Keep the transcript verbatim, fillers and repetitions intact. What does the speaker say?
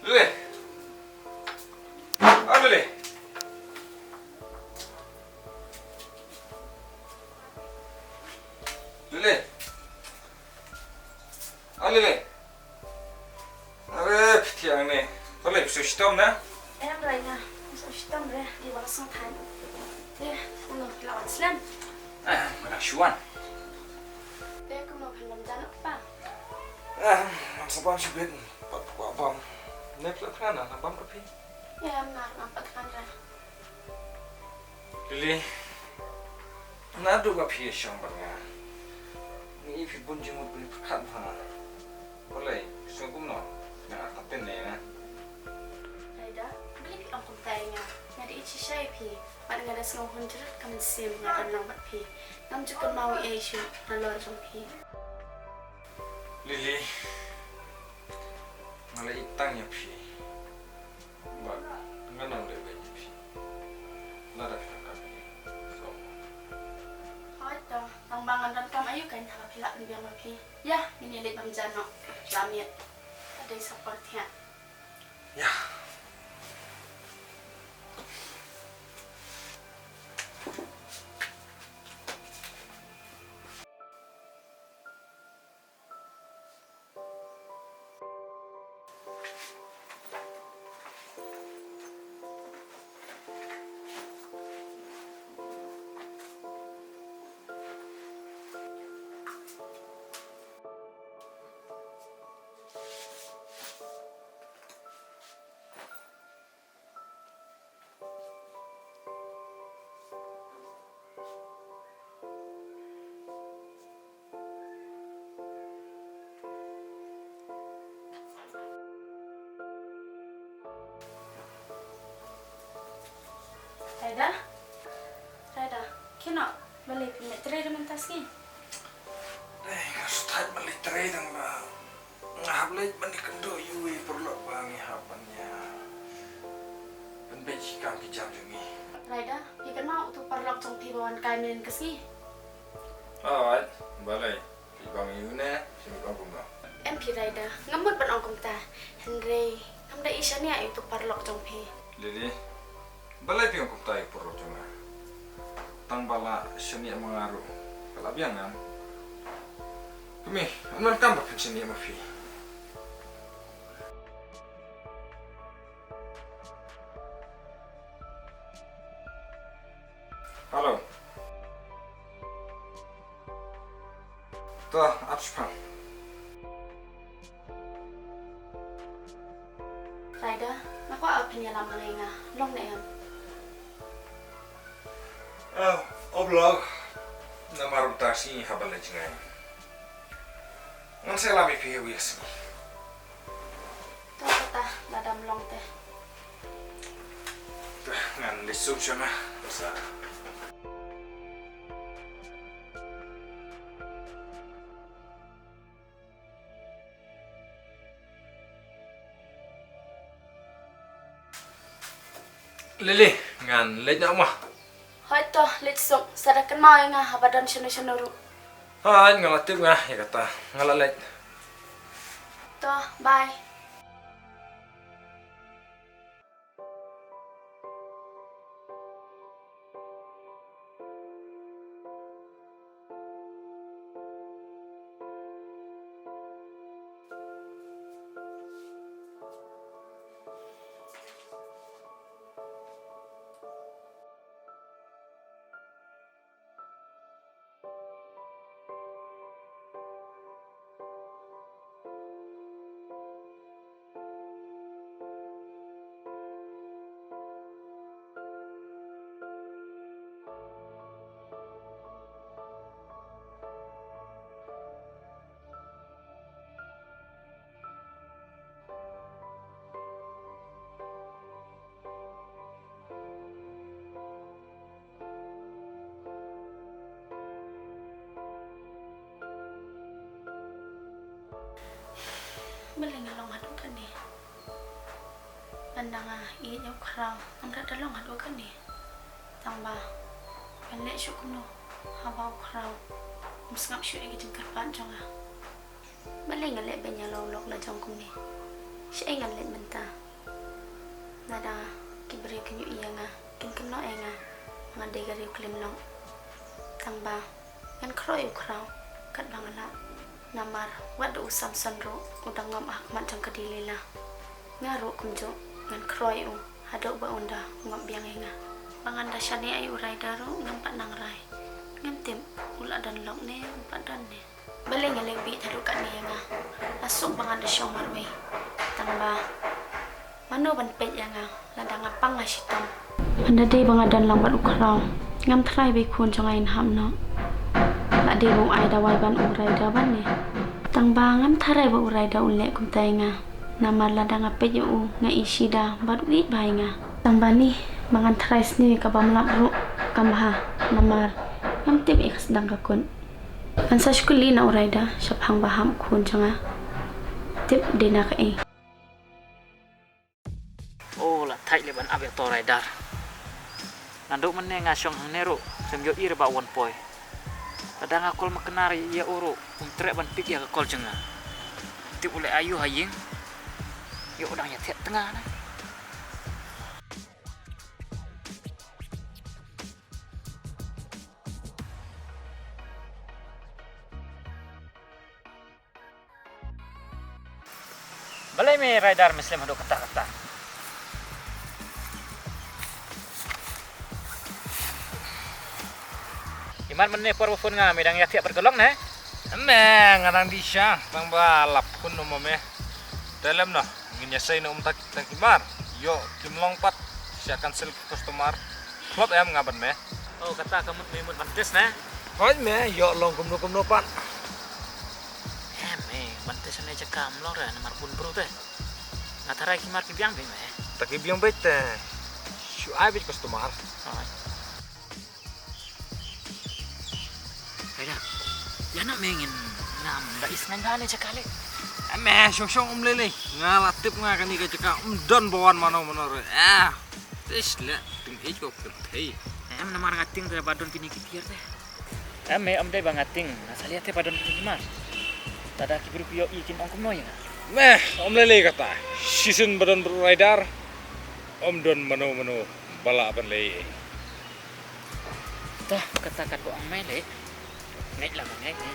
Lily. Ah, Lily. Lily. Ah, Lily. Are, phi thiang ne. Balei phi shu shitom ne? Em, balei nga shu shitom re, dei ba nga sngewthuh. Te kumno, phi la wan slem? Ah, nga dang shu wan. Te kumno, phin bam ja noh pa? Ah, ngan sa bam shibit, pat kwah bam. Ne phi la thngan, ngan bam ka phi. Em, nga ruh ngam pat thngan re. Lily, naduh ba phi ïashong bad nga, nga ïohi phi bun jingmut, phi pyrkhat bha. Balei, phi sngew kumno? Nga kat tynrai ne? Ryder, balei phi ong kumta ïa nga? Nga da ïeit shisha ïa phi, bad nga da sngew hunjrut ka mynsiem nga don lang bad phi. Ngam ju kynmaw ei ei shuh nalor jong phi. Lily, nga la ïeit tang ïa phi. Bad ngan nang leh beit ïa phi lada phi donkam ïa ngi. So, hooid to, tang ba ngan donkam aïu kein haba phi lah pynbiang ma phi. Ïa, ngin ïa leit bam ja noh. La miet. Ka dei sa por thiah. Ïa. Ryder? Ryder, khie noh, balei phin leit trei da mynta sngi? Eh, nga sngewthuh ban leit trei tang ba nga hap leit ban ïakynduh ïa uwei u paralok ba ngi hap ban ïa pynbeit ki kam ki jam jong ngi. Ryder, phi kynmaw utu u paralok jong phi ba wan kai mynhynnin ka sngi? Hooid, balei? Phi bang ïa une, phi mut ong kumno? Em phi Ryder, ngam mut ban ong kumta. Hynrei ngam da ïohi shaniah ïa utu u paralok jong phi. Lily, balei phi ong kumta ïa u paralok jong nga? Tang ba la shaniah ma nga ruh ka la biang ngam. Kmie, ym donkam ba phin shaniah ma phi. Hello. To, ap shipang. Ryder, nga kwah ba phin ïalam lang ïa nga, long ne em? Ah, ym long. Namar mynta sngi hap ban leit jngai. Ngan sa ïalam ïa phi ha kawei ka sngi. To kata, lada ym long te. Te ngan leit sum sha ma. Sa. Lily, ngan leit noh ma. Hooid to, leit suk, sa da kynmaw ïa nga haba don shano shano ruh. Hooid, nga la tip nga ïa kata. Nga la leit. To, bye. Balei nga long haduh kane? Ynda nga ïeit ïa u Khraw, ngam da long haduh kane. Tang ba ngan leh shuh kumno haba u Khraw um sngap shuh ïa ki jingkyrpad jong nga. Balei nga leh beiñ ïa la u lok la jong kumne? Shaei ngan leit mynta? Lada ki briew kin ïohi ïa nga, kin kynnoh ïa nga ba nga dei ka riew klim lok. Tang ba ngan khroi u khraw katba nga lah. Namar wat u Samson ruh u dang ngop ha khmat jong ka Delila. Nga ruh kumjuh ngan khroi u haduh ba un da ngop biang ïa nga. Ba ngan da shaniah ïa u Raida ruh ngam pat nang rai. Ngam tip u la don lok ne um pat don ne. Balei nga leh bit haduh katne ïa nga? Nga suk ba ngan da shong marwei. Tang ba mano ban peit ïa nga lada nga pang nga shitom? Ban da dei ba nga don lang bad u khraw, ngam tharai ba i khun jong nga in hap noh. La dei ba u ai dawai ban u Raida ban ne. Tang ba ngam tharai ba u Raida un leh kumta ïa nga. Namar lada nga peit ïa u nga i shida bad u ïeit bha ïa nga. Tang ba ni ba ngan tharai sniew ïa ka bym lap ruh kam bha. Namar ngam tip ïa ka sdang ka kut. Ngan sa shu kylli na u Raida shaphang ba hap u khun jong nga. Tip dei na kaei. O, la thait leh ban ap ïa uto u Raida. Naduh mynne nga shong hangne ruh, khlem ïohi re ba u wan poi. Lada nga call makna ïa u ruh, um treh ban pick ïa ka call jong nga. Tip u leh aïu ha ïing. Ïoh u dang ïathiah tnga na. Balei me Raida me slem haduh katta katta? Imat mynne por ba phone nga me dang ïathiah bad ka long ne? Me nga dang dih sha tang ba la phone no ma me. Te lem noh ngin ïasei noh um ta ki mar. Ïoh kim long pat sha cancel ki customer. Klop em nga bad me. O kata ka mut me mut ban test ne? Hooid me, ïoh long kumno kumno pat. Em me, ban test ne jaka em long re namar bun bru te. Nga tharai ki mar ki biang beit me. Ta ki biang beit te. Shu ai beit customer. Hooid. Raida, ïa na me ngin ngam da is ngan da ne jaka le. Em me, shong shong um lei lei. Nga la tip nga kane ka jaka um don ba wan mano mano re. Ah. Tis le, ting ej ko kynthei. Em namar nga ting te ba don kine ki tiar te. Em me, em dei ba nga ting, nga salia te ba don kine ki mar. Tada ki briew ki ïohi kin ong kumno ïa nga. Me, em lei lei kata. Shisien ba don bru Raida. Em don mano mano ba lah ban lei. Toh, kata kat ko ong me lei. Ngeit la ba ngeit ne.